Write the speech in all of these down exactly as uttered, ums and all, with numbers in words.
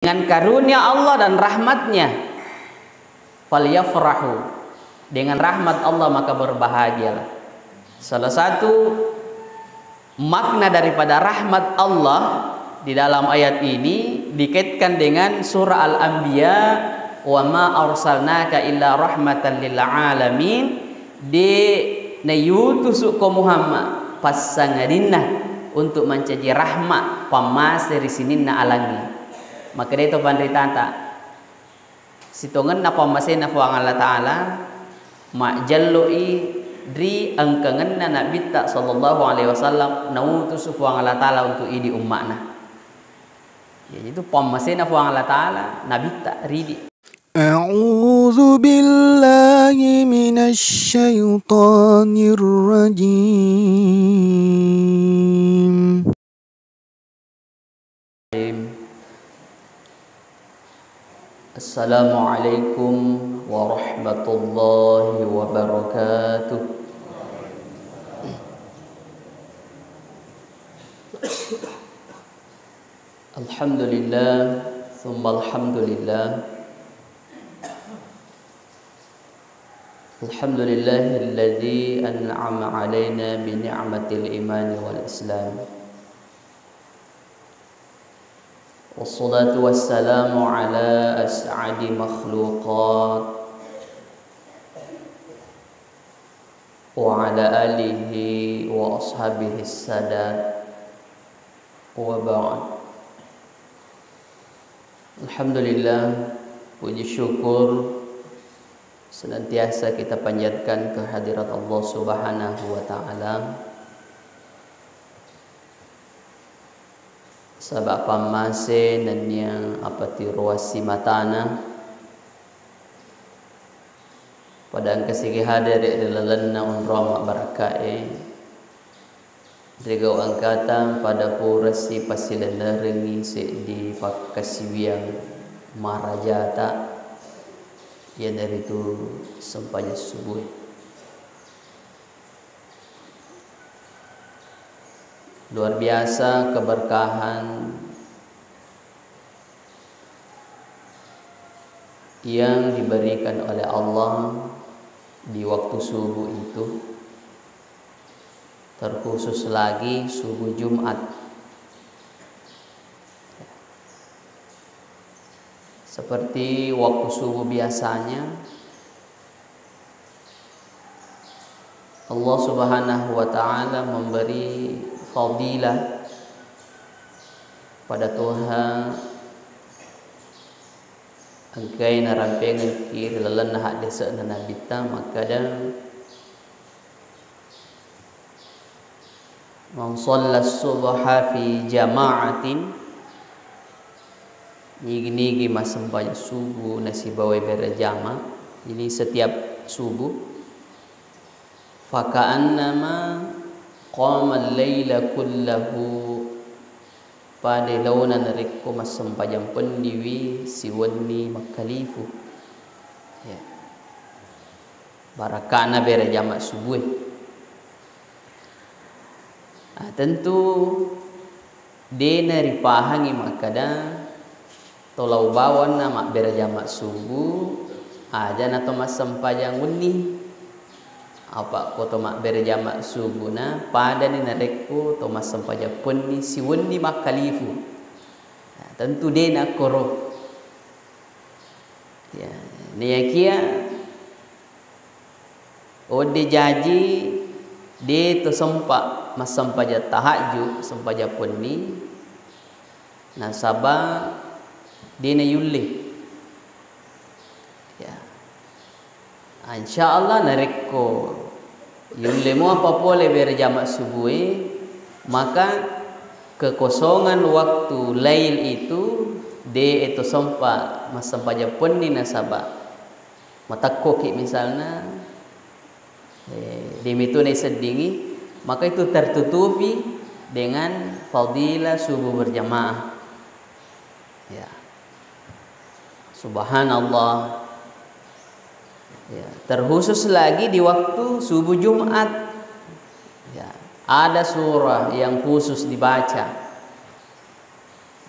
dengan karunia Allah dan rahmatnya, falyafrahu, dengan rahmat Allah maka berbahagialah. Salah satu makna daripada rahmat Allah di dalam ayat ini dikaitkan dengan surah Al-Anbiya, "Wa ma arsalnaka illa rahmatan lil alamin." De nayutusu ko Muhammad passangadinna untuk mancaji rahmat pammase ri sininna alangnge. Maka de to panritata, sitongenna pammasena Puang Allah Ta'ala, majjalloi ri engkangenna Nabitta sallallahu alaihi wasallam nautus Puang Allah Ta'ala untuk idi umma'na. Ya, itu pammasena Puang Allah Ta'ala, Nabitta ridi. أعوذ بالله من الشيطان الرجيم. السلام عليكم ورحمة الله وبركاته. الحمد لله، ثم الحمد لله. الحمد لله الذي أنعم علينا بنعمة الإيمان والإسلام. والصلاة والسلام على أسعد مخلوقات وعلى آله وأصحابه السادات. Wa ba'd. Alhamdulillah, puji syukur senantiasa kita panjatkan kehadirat Allah Subhanahu wa Ta'ala. Saba' pammase nennia apatiroassi matana, pada engka sigi hadere' ri lalenna onrong mabbarakka'e, rigau engkata pada purassi pasilennerengngi seddi pakkasiwiang marajata, iyanaritu sempajang subuh. Luar biasa keberkahan yang diberikan oleh Allah di waktu subuh itu, terkhusus lagi subuh Jumat. Seperti waktu subuh biasanya, Allah Subhanahu wa Ta'ala memberi fadilah pada toha engkae narampengengki ri lalenna haddese'na Nabitta makkeda, "Man shalla subha fi jama'atin," nigi-nigi massempajang subuh nasibawai berjama, ini setiap subuh, "faka'annama qamal laila kullahu," pada laona narekko massempajang penniwi siwenni makkalifu. Ya. Barakka'na berjama subuh e. Ah, tentu de naripahangi makkeda to lao bawanna mabbere jama subuh, aja na to massempajang wenni. Apa ko to mabbere jama subuh na padani narekko to massempajang wenni siwenni makkalifu. Nah, tentu de nakkoro. Ya, naiyakia Odde jaji de to sempa massempajang tahajud, sempajang wenni, nasaba de na yulle. Ya. Insya Allah narekko yulle mua pa pole bere jama subuh e, maka kekosongan waktu lail itu de to sempa massempajang wenni nasaba matekkoki misalna, eh, de mitu naiseddingi, maka itu tertutupi dengan fadilah subuh berjamaah. Ya. Subhanallah. Ya, terkhusus lagi di waktu subuh Jumat. Ya, ada surah yang khusus dibaca.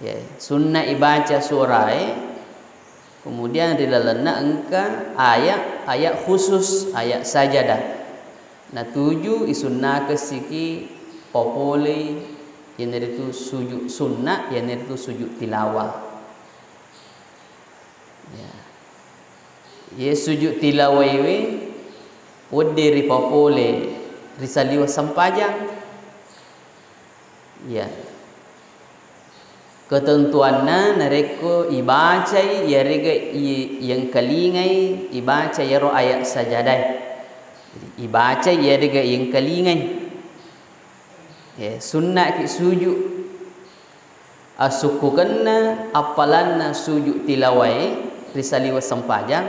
Ya, sunna ibaca surae, kemudian ri lalenna engka ayat, ayat khusus, ayat sajadah. Natuju isunnakessiki papolei, iyanaritu sujud sunna, iyanaritu sujud tilawah. Ya. Ye sujud tilawaiwe, wedde ripapole ri saliweng sempajang. Ya. Ketentuanna narekko ibacai iyarega i-, iyengkalingai ibaca iyaro ayat sajadae. Ibacai iyarega iyengkalingai. Ya, sunnaki sujud. Assukkukenna appalanna sujud tilawae ri saliweng sempajang,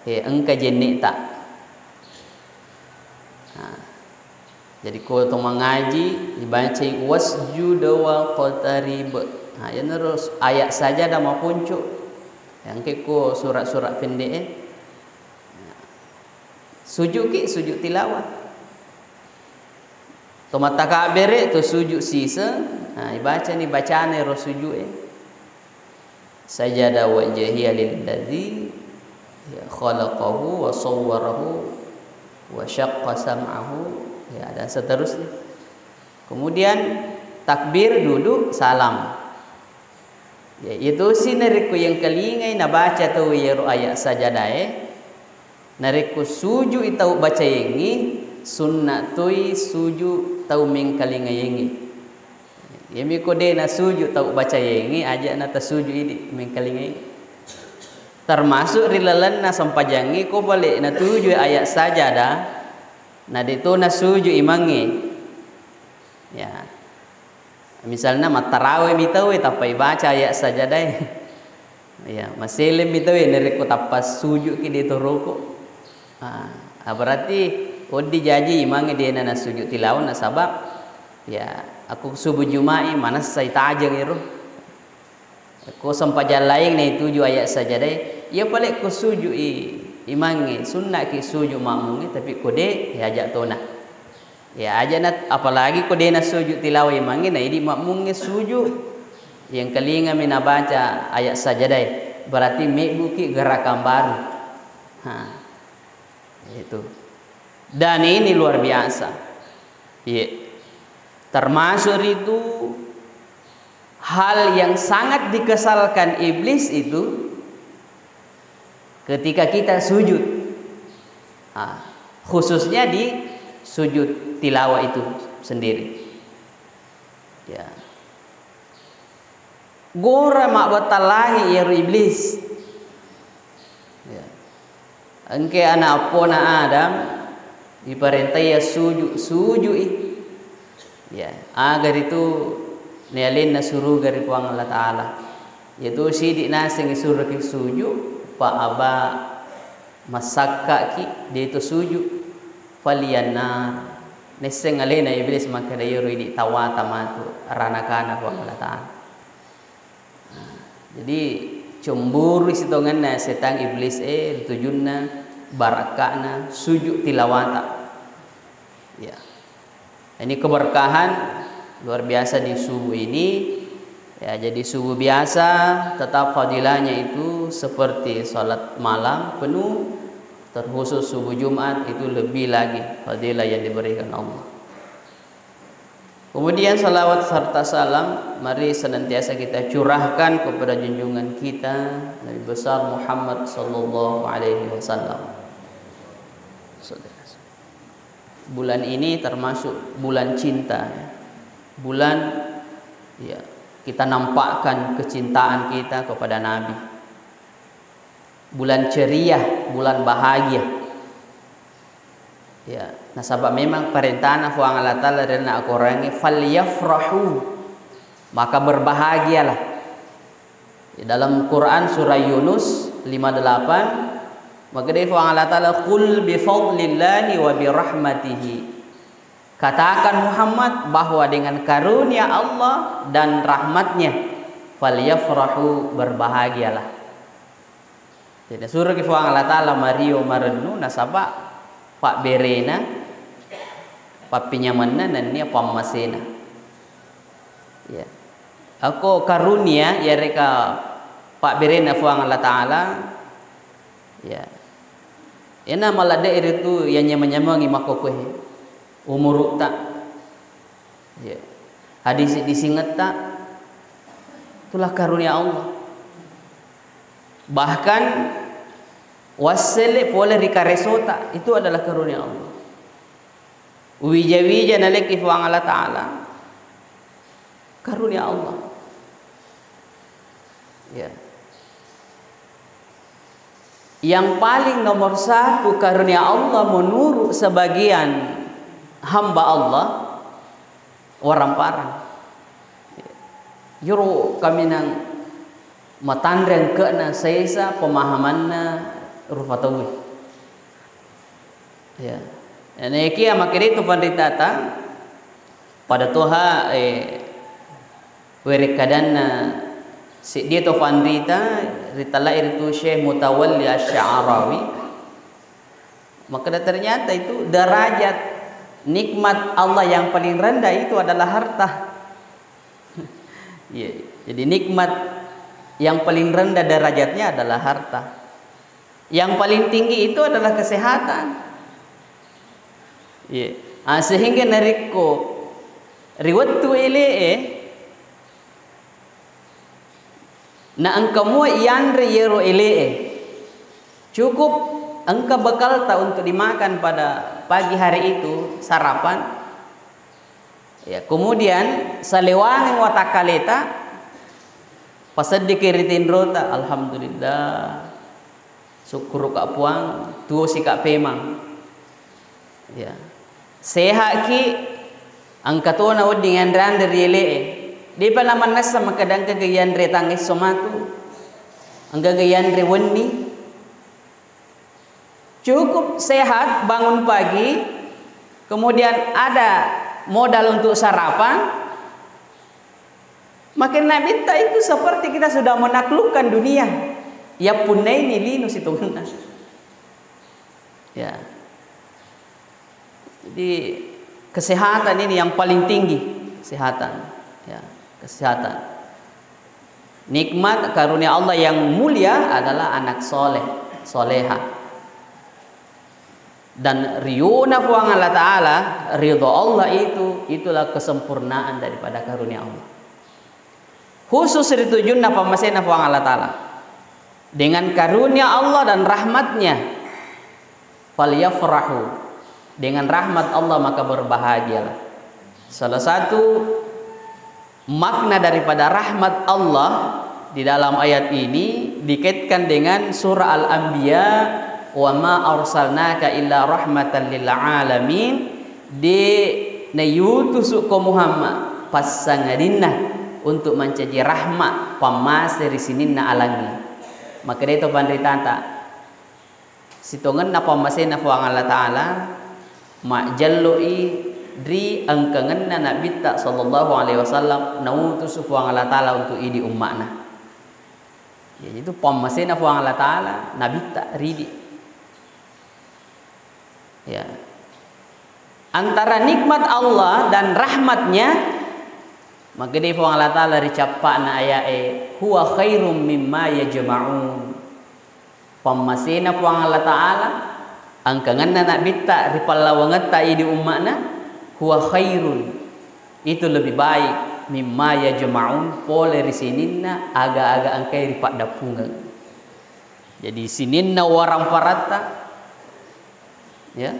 eh, engka jenne'ta. Nah, jadi ko to mangaji, ibacai wasjud waqtarib. Nah, iyanaro ayat sajadah maponco. Engka ko surat-surat pendek e. Nah, sujuki sujud tilawah. To mattakabbere, to sujud siseng, nah, ibacani bacana ero sujud e. Sajada wajhiya lilladzi khalaqahu wa sawwarahu wa syaqqa sam'ahu, ya, dan seterusnya. Kemudian takbir, duduk, salam. Ya, iyatosi narekko yengkalingai nabaca tau iyaro ayat sajadae, narekko sujui tau bacaengngi, sunna toi suju tau mengkalingaengngi. Iyami ko de nasuju tau bacaengngi, aja natasuju idi mengkalingaengngi. Termasuk ri lalenna sempajangngi, ko bale natuju ayat sajadah, na de to nasuju imangnge. Ya. Misalna mattarawe mi tauwe, tappa ibaca ayat sajadae. Ya, maseleng mi tauwe narekko tappa sujuki de to roko. Ah, ah, berarti wedding jaji imangnge de na nasujud tilawah, nasaba, ya, akko subuh Juma'i manessai tajeng ero. Ko sempajang laing naituju ayat sajadae, iya pale ko sujui imangnge, sunnaki suju makmungnge, tapi ko de, ya aja tona. Ya aja na, apalagi ko de nasuju tilawah imangnge, na idi makmungnge suju, yengkalingami nabaca ayat sajadae, berarti mebbuki gerakan baru. Ha, itu. Dan ini luar biasa. Iya. Termasuk itu hal yang sangat dikesalkan iblis itu ketika kita sujud. Ah, khususnya di sujud tilawah itu sendiri. Ya. Gora mabbatallangi iyaro iblis. Ya. Engke ana appona Adam, iparentai assuju, sujui. Ya, aga ritu ni alenna suruga ri Puang Allah Ta'ala. Yatu sidi naseng isuruki suju, fa aba, massakkaki, de to suju, faliannar. Nesseng alena iblis makkeda, iyaro idi tawata matu ranakana Puang Allah Ta'ala. Nah, jadi cemburu sitongenna setang iblis e, tujunna barakka'na sujud tilawata. Ya. Ini keberkahan luar biasa di subuh ini. Ya, jadi subuh biasa tetap fadilahnya itu seperti salat malam penuh, terkhusus subuh Jumat itu lebih lagi fadilah yang diberikan Allah. Kemudian salawat serta salam mari senantiasa kita curahkan kepada junjungan kita Nabi besar Muhammad sallallahu alaihi wasallam. Bulan ini termasuk bulan cinta, ya. Bulan, ya, kita nampakkan kecintaan kita kepada Nabi. Bulan ceria, bulan bahagia. Ya, nasaba memang perintahna Puang Allah Ta'ala ri lalenna Al-Quran, "Falyafrahu." Maka berbahagialah. Di dalam Quran surah Yunus lima delapan, makkeda Puang Allah Ta'ala, "Qul bi fadlillahi wa bi rahmatihi." Katakan Muhammad bahwa dengan karunia Allah dan rahmatnya, "Falyafrahu," berbahagialah. Jadi, nasuroki Puang Allah Ta'ala mario marennu nasaba pabberena, pappinyamenna nennia pammasena. Ya. Ako karunia yareka pabberenna Fuang Allah Ta'ala, ya. Ena maladde iritu yang nyameng-nyamengi makkokkoe umurutta. Ya. Hadis disingetta, itulah karunia Allah. Bahkan wassele pole ri karesota, itu adalah karunia Allah. Wija-wija nalekki Fuang Allah Ta'ala, karunia Allah. Ya. Yang paling nomor satu karunia Allah menurut sebagian hamba Allah, waramparang. Yoro kaminang matanre engke'na sesa pemahamanna rupa tauwe. Ya. Naekia makkedai tu panritata, pada toha, eh, werekkadanna seddie to panrita, ritellai ritu Syekh Mutawalli Asy-Sya'rawi. Makkeda, ternyata itu derajat nikmat Allah yang paling rendah itu adalah harta. Iya, jadi nikmat yang paling rendah derajatnya adalah harta. Yang paling tinggi itu adalah kesehatan. Iya. Ah, sehingga narekko ri wettu ele'e, na engka mua ianre iyero ele'e, cukup engka bekalta untuk dimakan pada pagi hari itu, sarapan. Ya, kemudian salewangeng watakkaleta, paseddiki ri tinrota, alhamdulillah. Sukkuruka Puang, tuosika pemang. Ya. Sehaki, engka tona wedding anre-anre ri ele'e. Depa namannessa makkeda engkaga ianre tangesso matu. Engkaga ianre wenni. Cukup sehat, bangun pagi, kemudian ada modal untuk sarapan, Makin Nabitta itu seperti kita sudah menaklukkan dunia. Yappunnaini lino sitongenna. Ya. Jadi, kesehatan ini yang paling tinggi, kesehatan. Ya, kesehatan. Nikmat karunia Allah yang mulia adalah anak soleh, soleha. Dan riona Puang Allah Ta'ala, ridho Allah itu, itulah kesempurnaan daripada karunia Allah. Khusus ritujunna pammasena Puang Allah Ta'ala. Dengan karunia Allah dan rahmatnya, falyafrahu. Dengan rahmat Allah maka berbahagialah. Salah satu makna daripada rahmat Allah di dalam ayat ini dikaitkan dengan surah Al-Anbiya, "Wa ma arsalnaka illa rahmatan lil alamin." De nayutusu ko Muhammad passangadinna untuk mancaji rahmat pammase ri sininna alangnge. Makkedai to panritata, sitongenna pammasena Puang Allah Ta'ala, majjelloi ri engkangenna Nabitta sallallahu alaihi wasallam nautusu Puang Allah Ta'ala untuk idi umma'na. Ya, itu pammasena Puang Allah Ta'ala, Nabitta ridi. Ya. Antara nikmat Allah dan rahmatnya, makkeda Puang Allah Ta'ala ri cappa'na aya'e, "Huwa khairum mimma yajma'un." Pammasena Puang Allah Ta'ala, engkangenna Nabitta ri pallawangetta idi umma'na, "Huwa khairun." Itu lebih baik, "mimma yajma'un", pole ri sininna aga-aga engkai ri paddampungeng. Jadi sininna waramparatta, ya,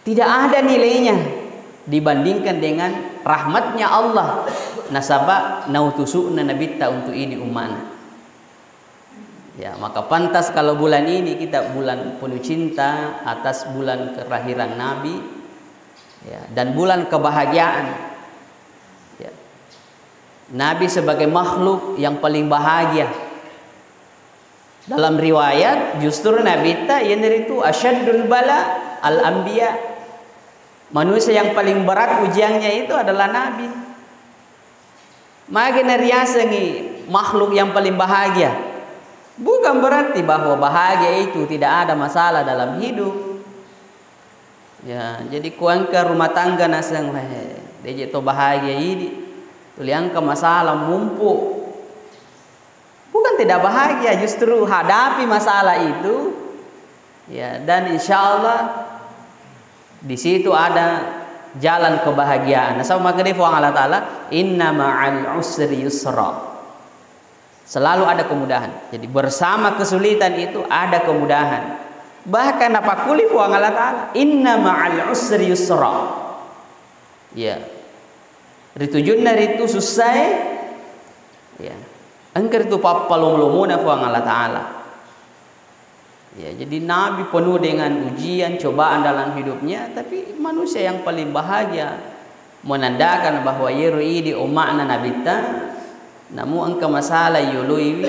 tidak ada nilainya dibandingkan dengan rahmatnya Allah, nasaba nautusu'na Nabitta untuk idi umma'na. Ya, maka pantas kalau bulan ini kita bulan penuh cinta atas bulan kelahiran Nabi, ya, dan bulan kebahagiaan. Ya. Nabi sebagai makhluk yang paling bahagia. Dalam riwayat, justru Nabitta iyanaritu asyaddul bala al-anbiya. Manusia yang paling berat ujiannya itu adalah Nabi. Magi nariasengi makhluk yang paling bahagia? Bukan berarti bahwa bahagia itu tidak ada masalah dalam hidup. Ya, jadi kuangka rumah tangga naseng, weh, deje to bahagia idi. Tuli engka masalah mumpu. Bukan tidak bahagia, justru hadapi masalah itu, ya, dan insya Allah di situ ada jalan kebahagiaan. Nasaba makkeda Puang Allah Ta'ala, "Inna ma'al usri yusra." Selalu ada kemudahan. Jadi bersama kesulitan itu ada kemudahan. Bahkan napakkuli Puang Allah Ta'ala, "Inna ma'al usri yusra." Ya. Ritujunna ritu sussae, ya. Engka ritu pappalomo-lomona Puang Allah Ta'ala. Ya, jadi Nabi penuh dengan ujian, cobaan dalam hidupnya, tapi manusia yang paling bahagia menandakan bahwa yero idi umma'na Nabitta, namu engka masalah yoloiwi,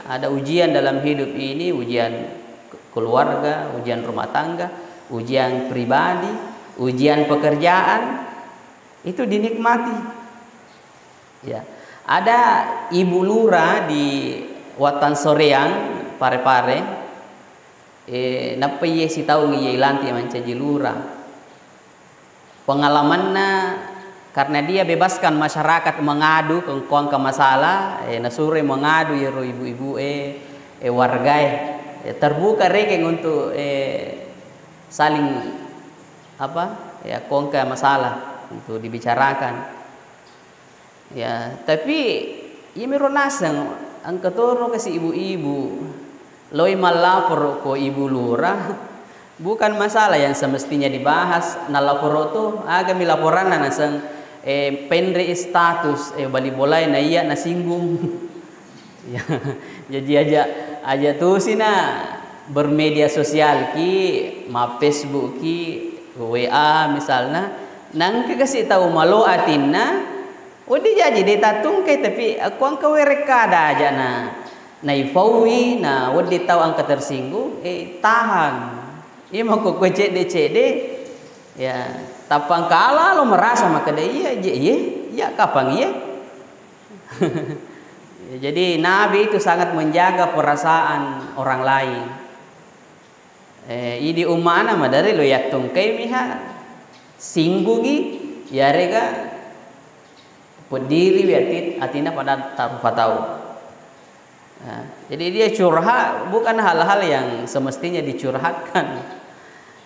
ada ujian dalam hidup ini, ujian keluarga, ujian rumah tangga, ujian pribadi, ujian pekerjaan, itu dinikmati. Ya. Ada ibu lurah di Wattan Soreang, Pare-Pare, eh, nappa iye sitaung iye ilantik mancaji lurah. Pengalamanna, karena dia bebaskan masyarakat mengadu, engka masalah, eh, nasuroi mengadu iyaro ibu-ibu e, eh, wargae. Eh, terbuka rekeng untuk, eh, saling, apa, ya, engka masalah untuk dibicarakan. Ya, tapi iyamiro naseng, engka toro kasi ibu-ibu loi mallaporo ko ibu lurah, bukan masalah yang semestinya dibahas. Nallaporo tu, agami laporanna naseng, eh, penre status, eh, bali bolae na iya nasinggung. Ya, jadi aja, aja tusi na bermedia sosial ki, ma Facebook ki, W A misalna, nangka kasi tau malo atinna, wedding jaji de tattungkai, tapi akko engka werekkada aja na, naifauwi, na wedding tau engka tersinggung, eh, tahan. Iya makkukue cedde-cedde, ya, tappa engka ala lo merasa makkeda, "Iya je, iye, iya kapang iye." Ya, jadi Nabi itu sangat menjaga perasaan orang lain. Eh, idi ummana madari lo yattungkai miha, singgungi, yarega peddiriwi ati-, atina pada tarupa tau. Nah, jadi dia curhat bukan hal-hal yang semestinya dicurhatkan.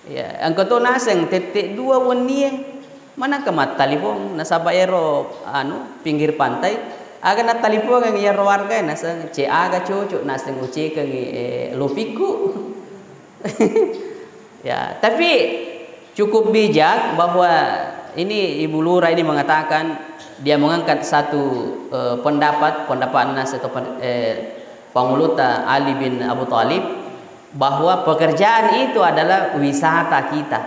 Ya, engka to naseng tette dua wennie, manengka mattalipong, nasaba ero, anu, pinggir pantai, aga nattalipongeng iyaro wargae, naseng, "Ce aga cocok naseng ucekengi, eh, lopikku." Ya, tapi cukup bijak bahwa ini Ibu Lurah ini mengatakan dia mengangkat satu, eh, pendapat, pendapatna satu pen-, eh, Panguluta Ali bin Abu Thalib, bahwa pekerjaan itu adalah wisata kita.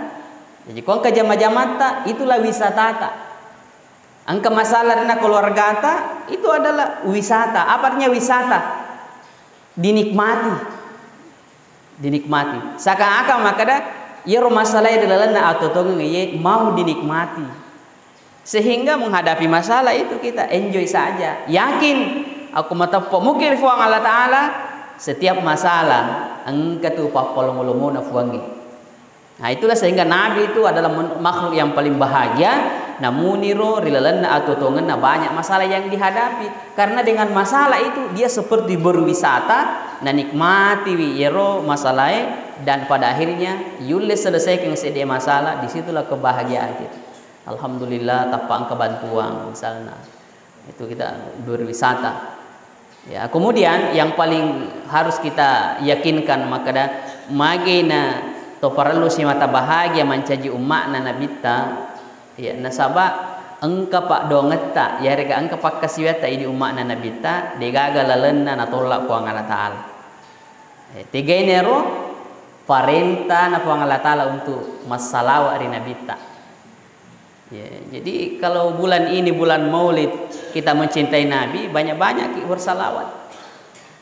Jadi, ko engka jama-jamatta, itulah wisatata. Engka masalah ri keluargata, itu adalah wisata. Apa artinya wisata? Dinikmati. Dinikmati. Seakan-akan makkeda, iyaro masalah ri lalenna atuo-tuongeng iye mau dinikmati. Sehingga menghadapi masalah itu kita enjoy saja. Yakin, aku mateppa muki ri Puang Allah Ta'ala, setiap masalah, engka tu pappalomo-lomona Puangnge. Nah, itulah sehingga Nabi itu adalah men-, makhluk yang paling bahagia, namuniro ri lalenna atuo-tuongenna banyak masalah yang dihadapi. Karena dengan masalah itu, dia seperti berwisata, nanikmatiwi iyaro masalae, dan pada akhirnya, yulle selesaikan seddi masalah, disitulah kebahagiaan kita. Alhamdulillah, tappa engka bantuang, misalna. Itu kita berwisata. Ya, kemudian yang paling harus kita yakinkan makkeda, magena to parellu simata bahagia mancaji umma'na Nabitta, ya, nasaba engka paddoangetta, yarega engka pakkasiwiatta idi umma'na Nabitta, degaga lalenna natolla Puang Allah Ta'ala. Eh, tegainaro parentana Puang Allah Ta'ala untuk massalawa ri Nabitta. Ya, jadi kalau bulan ini bulan Maulid, kita mencintai Nabi, banyak-banyak ki bersalawat.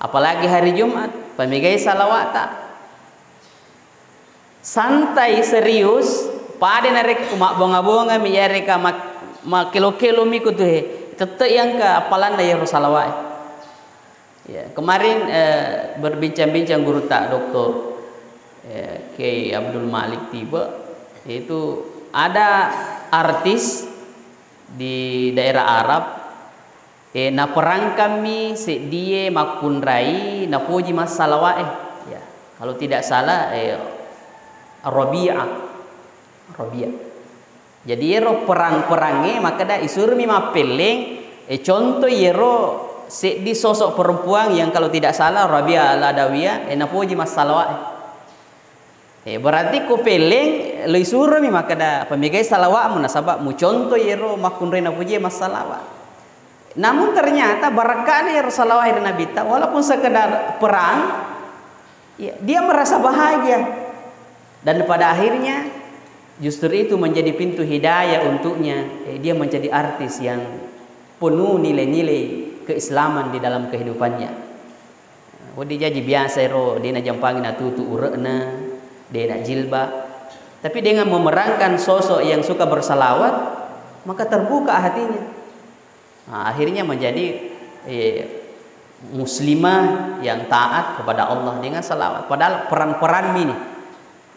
Apalagi hari Jumat, pamegai salawata. Santai, serius, pada narekko mabbonga-bonga mi, yareka mak-, makkelo-kelo mi kutu he, tette engka appalanna yero salawat. Ya, kemarin, eh, berbincang-bincang gurutta, Doktor, eh, Kiai Abdul Malik Tibe, yaitu ada artis di daerah Arab, Eh, naperangkammi seddie makkunrai napoji massalawa'e. Ya, kalau tidak salah, eh, Rabi'ah. Rabi'ah. Jadi, iyaro perang-perangnge makkeda isurumi mappelleng, eh, contoh iyaro seddi sosok perempuan yang kalau tidak salah Rabi'ah Al-Adawiyah, eh, napoji massalawa'e. Eh, berarti ko pelleng, lo isuromi makkeda, "Pammegai salawa'mu, nasaba muconto iyaro makkunrai napojie massalawa." Namun ternyata barakka'na iyaro salawa'e ri Nabitta, walaupun sekedar perang, ya, dia merasa bahagia. Dan pada akhirnya justru itu menjadi pintu hidayah untuknya. Eh, dia menjadi artis yang penuh nilai-nilai keislaman di dalam kehidupannya. Wedding jaji biasa ero, de najampangi natutu ure'na, de najilbab. Tapi dengan memerankan sosok yang suka bersalawat, maka terbuka hatinya. Nah, akhirnya menjadi, eh, muslimah yang taat kepada Allah dengan salawat. Padahal peran-peranmi nih.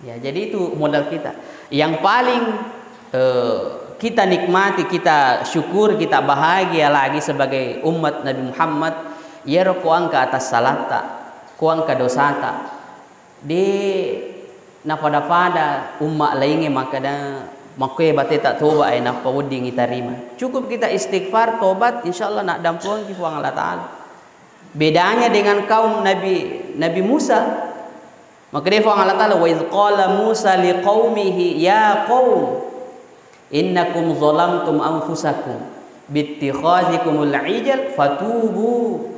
Ya, jadi itu modal kita. Yang paling, eh, kita nikmati, kita syukur, kita bahagia lagi sebagai umat Nabi Muhammad, iyaro ko engka atas salata, ko engka dosata. De napada-pada umma lainge makkeda, "Makkoe bateta toba e, nappa wedding itarima." Cukup kita istighfar, tobat, insyaallah naddampengki Puang Allah Ta'ala. Bedanya dengan kaum Nabi, Nabi Musa. Makkeda Puang Allah Ta'ala, "Wa idz qala Musa liqaumihi ya qaum innakum zalamtum anfusakum bittikhazikumul ijl fatubu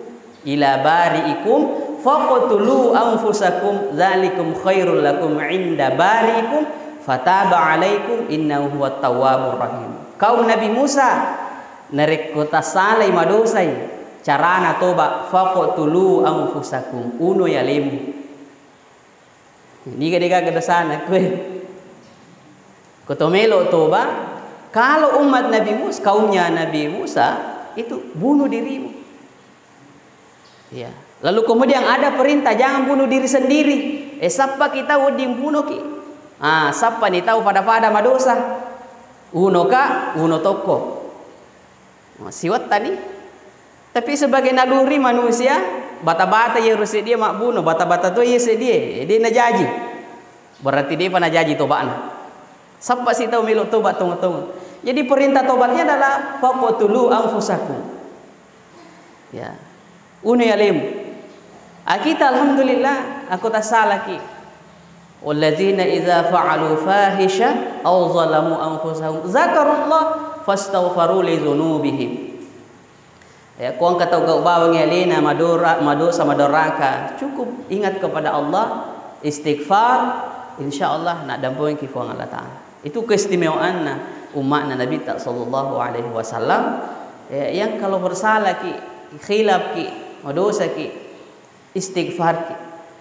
ila bari'ikum faqtulu anfusakum dzalikum khairul lakum inda bari'ikum fataba alaikum innahu huwat tawwabur rahim." Kaum Nabi Musa, narekko tassalai, madosai, carana toba, "Faqtulu anfusakum," unoi alemu. Niga degaga dosana, koe. Ko to melo toba, kalau umat Nabi Musa, kaumnya Nabi Musa, itu bunuh dirimu. Iya. Lalu kemudian ada perintah, "Jangan bunuh diri sendiri." Eh, sappa kita wedding bunuh ki. Ah, sappa ni tau pada-pada madosa. Uno ka, uno tokko. Siwattani. Tapi sebagai naluri manusia, bata-bata iyaro seddie mabbuno, bata-bata to iya seddie, de najaji. Berarti depa najaji toba'na. Sappa si tau melo toba tongo-tongo. Jadi perintah tobatnya adalah, "Faqtulu anfusakum." Ya. Unoi alemu. Akita, alhamdulillah, akko tassalaki. "Walladzina idza fa'alu fahisha aw zalamu anfusahum dzakarullah fastaghfaru li dzunubihim." Ya, ko engka tau gau bawang alena madora-, madosa, madoraka, cukup ingat kepada Allah, istighfar, insyaallah naddampengki Puang Allah Ta'ala. Itu keistimewaanna umma'na Nabitta sallallahu alaihi wasallam, ya, yang kalau bersalah ki, khilaf ki, madosa ki, istighfar ki.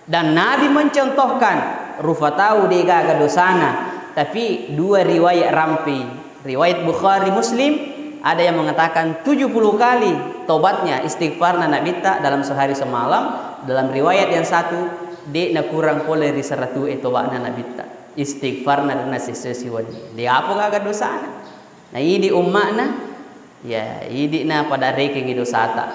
Dan Nabi mencontohkan, rupa tau degaga dosana, tapi dua riwayat rampe. Riwayat Bukhari, Muslim, ada yang mengatakan tujuh puluh kali tobatnya, istighfarna Nabitta dalam sehari semalam. Dalam riwayat yang satu, de nakurang pole ri seratu e tobatna Nabitta. Istighfarna dena sese siwenni. De apa gaga dosana. Na idi umma'na, ya, idi'na pada rekengngi dosata.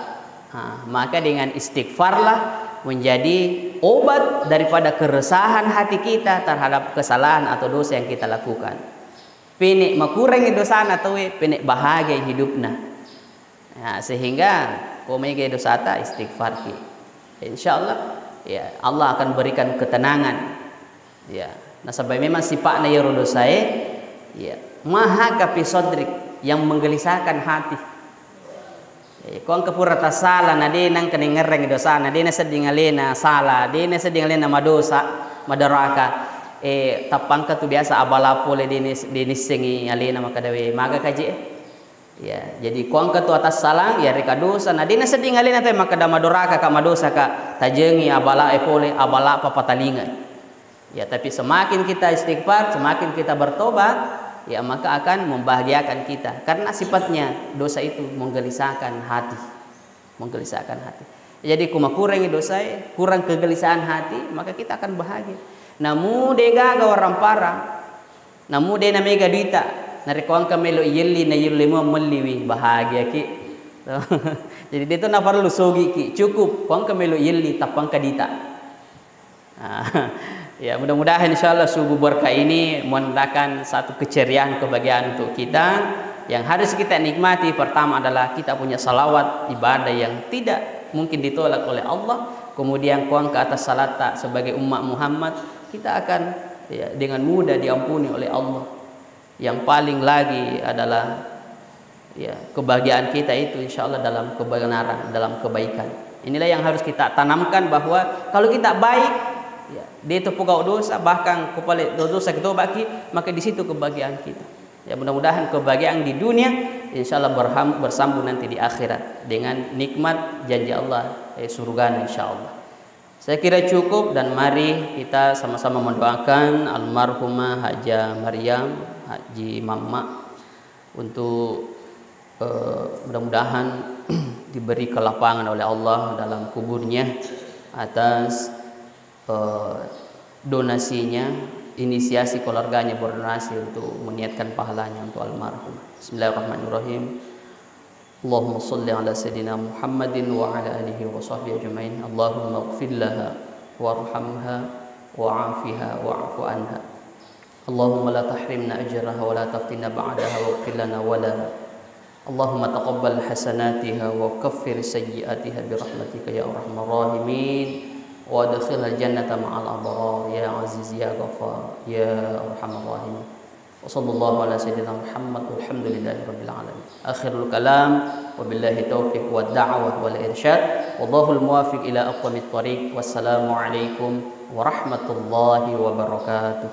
Ha, maka dengan istighfarlah menjadi obat daripada keresahan hati kita terhadap kesalahan atau dosa yang kita lakukan. Pene makurangi dosana tauwe, pene bahagia hidupna. Ya, sehingga ko mega dosata, istighfar ki. Insyaallah, ya, Allah akan berikan ketenangan. Ya, nasaba memang sipa'na iyaro dosae, ya, maha kapi sodrik, yang menggelisahkan hati. Eh, ko engka pura tassala na de nengka nengngerreng dosana, de nasedding alena sala, de nasedding alena madosa, madoraka. Eh, tappangka tu biasa abala pole de nis-, de nissengi alena makkeda, "We, maga kaje?" Ya, jadi ko engka tu atassalang, ya reka dosa, na de nasedding alena te makkeda madoraka ka, madosa ka, tajengi abala e pole, abala papatalinga. Ya, tapi semakin kita istighfar, semakin kita bertobat, ya maka akan membahagiakan kita. Karena sifatnya dosa itu menggelisahkan hati. Menggelisahkan hati. Jadi, ku makurangi dosae, kurang kegelisahan hati, maka kita akan bahagia. Namu de gaga waramparang, namu de na mega duita, narekko engka melo yelli na yelli mo melliwi, bahagia ki. Jadi, de' to naparellu sogiki, cukup ko engka melo yelli, tappa engka dita. Ah, ya, mudah-mudahan insyaallah subuh berkah ini mendatangkan satu keceriaan, kebahagiaan untuk kita. Yang harus kita nikmati pertama adalah kita punya salawat, ibadah yang tidak mungkin ditolak oleh Allah. Kemudian ko engka atas salatta sebagai umat Muhammad, kita akan, ya, dengan mudah diampuni oleh Allah. Yang paling lagi adalah, ya, kebahagiaan kita itu insyaallah dalam kebenaran, dalam kebaikan. Inilah yang harus kita tanamkan, bahwa kalau kita baik, ya, de' to pogau dosa, bahkan ko pale do-, dosa kita tobaki, maka di situ kebahagiaan kita. Ya, mudah-mudahan kebahagiaan di dunia insyaallah berham-, bersambung nanti di akhirat dengan nikmat janji Allah, eh, surgana insyaallah. Saya kira cukup, dan mari kita sama-sama mendoakan almarhumah Haja Maryam, Haji Mamma, untuk, eh, mudah-mudahan diberi kelapangan oleh Allah dalam kuburnya atas, eh, donasinya, inisiasi keluarganya berdonasi untuk meniatkan pahalanya untuk almarhum. Bismillahirrahmanirrahim. اللهم صل على سيدنا محمد وعلى آله وصحبه أجمعين. اللهم اغفر لها وارحمها وعافها واعف عنها. اللهم لا تحرمنا أجرها ولا تفتنا بعدها واغفر لنا ولها. اللهم تقبل حسناتها وكفر سيئاتها برحمتك يا أرحم الراحمين. وأدخلها الجنة مع الأبرار يا عزيز يا غفار يا أرحم الراحمين. وصلى الله على سيدنا محمد والحمد لله رب العالمين. آخر الكلام، وبالله التوفيق والدعوة والإرشاد، والله الموفق إلى أقوم الطريق. والسلام عليكم ورحمة الله وبركاته.